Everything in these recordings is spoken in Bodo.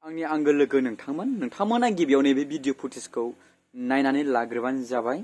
आंनि आंगो लोगो नोंथांमोना गिबियावनो बे भिडिअ फुटेजखौ नायनानै लाग्रोबानो जाबाय।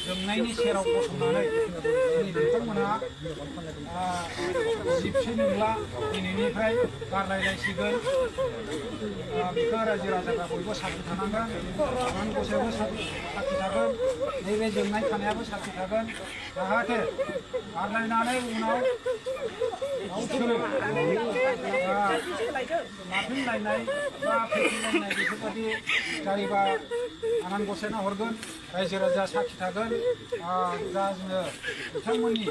जोंनायनि सेराव गसंनानै नोंथांमोना जिबसि नंला दिनैनिफ्राय गारलायलायसिगोन। बिखौ रायजो राजाफ्रा बयबो साखि थानांगोन, आनान गसायाबो साखि थागोन, नैबे जोंनाय थानायाबो साखि थागोन, जाहाथे गारलायनानै उनाव गावसोरो नारफिनलायनाय बा फैफिनलायनाय बेफोरबायदि जायोबा आनान गसायना हरगोन, रायजो राजा साखि थागोन। दा जोङो बिथांमोननि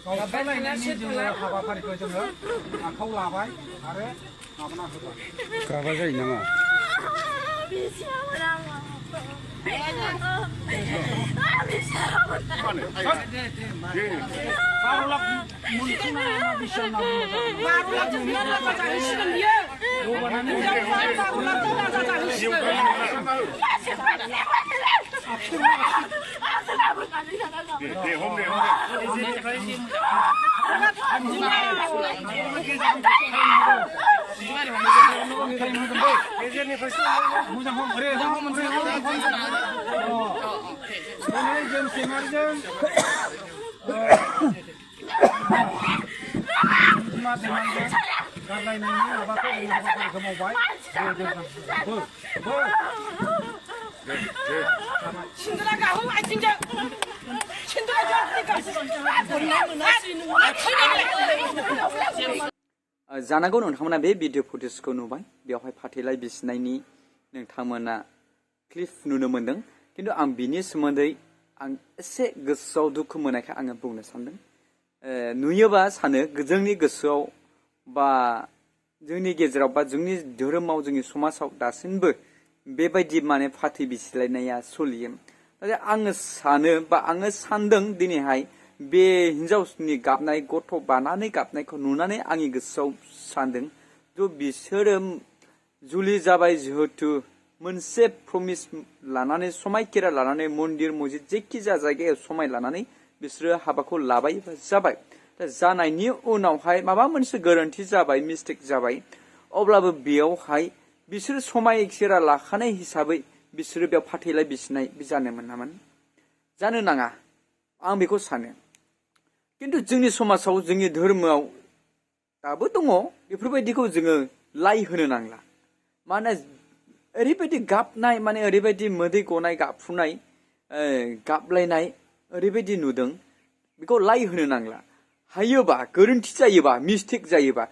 गावस्रालायनायनि जोङो हाबाफारिखौ जोङो आखायाव लाबाय आरो माबाना होबाय। गाबा जायो नामा? जानांगौ नोंथांमोना बे भिडिअ फुटेजखौ नुबाय। बेवहाय फाथैलाय बिसिनायनि नोंथांमोना क्लिप नुनो मोनदों, खिन्थु आं बिनि सोमोन्दै आं एसे गोसोआव दुखु मोननायखाय आङो बुंनो सानदों। नुयोबा सानो जोंनि गोसोआव बा जोंनि गेजेराव बा जोंनि धोरोमाव जोंनि समाजाव दासिमबो बेबायदि माने फाथै बिसिलायनाया सोलियो। नाथाय आङो सानो बा आङो सानदों दिनैहाय बे हिन्जावनि गाबनाय, गथ' बानानै गाबनायखौ नुनानै आंनि गोसोआव सानदों बिसोरो जुलि जाबाय जिहेतु मोनसे प्रमिस लानानै समायखेरा लानानै मन्दिर मस्जिद जेखि जाया जायगायाव समाय लानानै बिसोरो हाबाखौ लाबाय बा जाबाय। दा जानायनि उनावहाय माबा मोनसे गोरोन्थि जाबाय, मिस्टेक जाबाय, अब्लाबो बेयावहाय बिसोरो समायखेरा लाखानाय हिसाबै बिसोरो बेयाव फाथैलाय बिसिनाय जानो मोनामोन, जानो नाङा, आं बेखौ सानो। खिन्थु जोंनि समाजाव जोंनि धोरोमाव दाबो दङ बेफोरबायदिखौ जोङो लाइ होनो नांला। माने ओरैबायदि गाबनाय, माने ओरैबायदि मोदै गनाय, गाबफुनाय, गाबलायनाय ओरैबायदि नुदों, बेखौ लाइ होनो नांला। हायोबा गोरोन्थि जायोबा, मिस्टेक जायोबा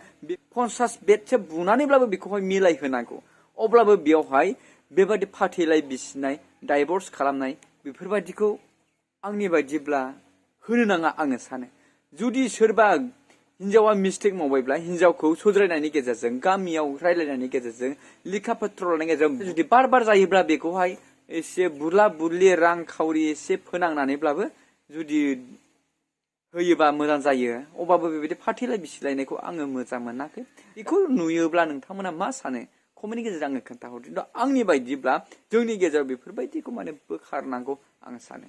50 बेटसो बुनानैब्लाबो बेखौहाय मिलायहोनांगौ। अब्लाबो बेयावहाय बेबायदि फाथैलाय बिसिनाय, डाइभर्स खालामनाय बेफोरबायदिखौ आंनि बायदिब्ला होनो नाङा आङो सानो। जुदि सोरबा हिन्जावा मिस्टेक मावबायब्ला हिन्जावखौ सुद्रायनायनि गेजेरजों, गामियाव रायलायनायनि गेजेरजों, लेखा पत्र लानायनि गेजेरजों जुदि बार जायोब्ला बेखौहाय एसे बुरला बुरलि रांखावरि एसे फोनांनानैब्लाबो जुदि होयोबा मोजां जायो। अब्लाबो बेबायदि फाथैलाय बिसिलायनायखौ आङो मोजां मोनाखै। बेखौ नुयोब्ला नोंथांमोना मा सानो कमेन्टनि गेजेरजों आङो खोन्थाहरदो। आंनि बायदिब्ला जोंनि गेजेराव बेफोरबायदिखौ माने बोखारनांगौ आं सानो।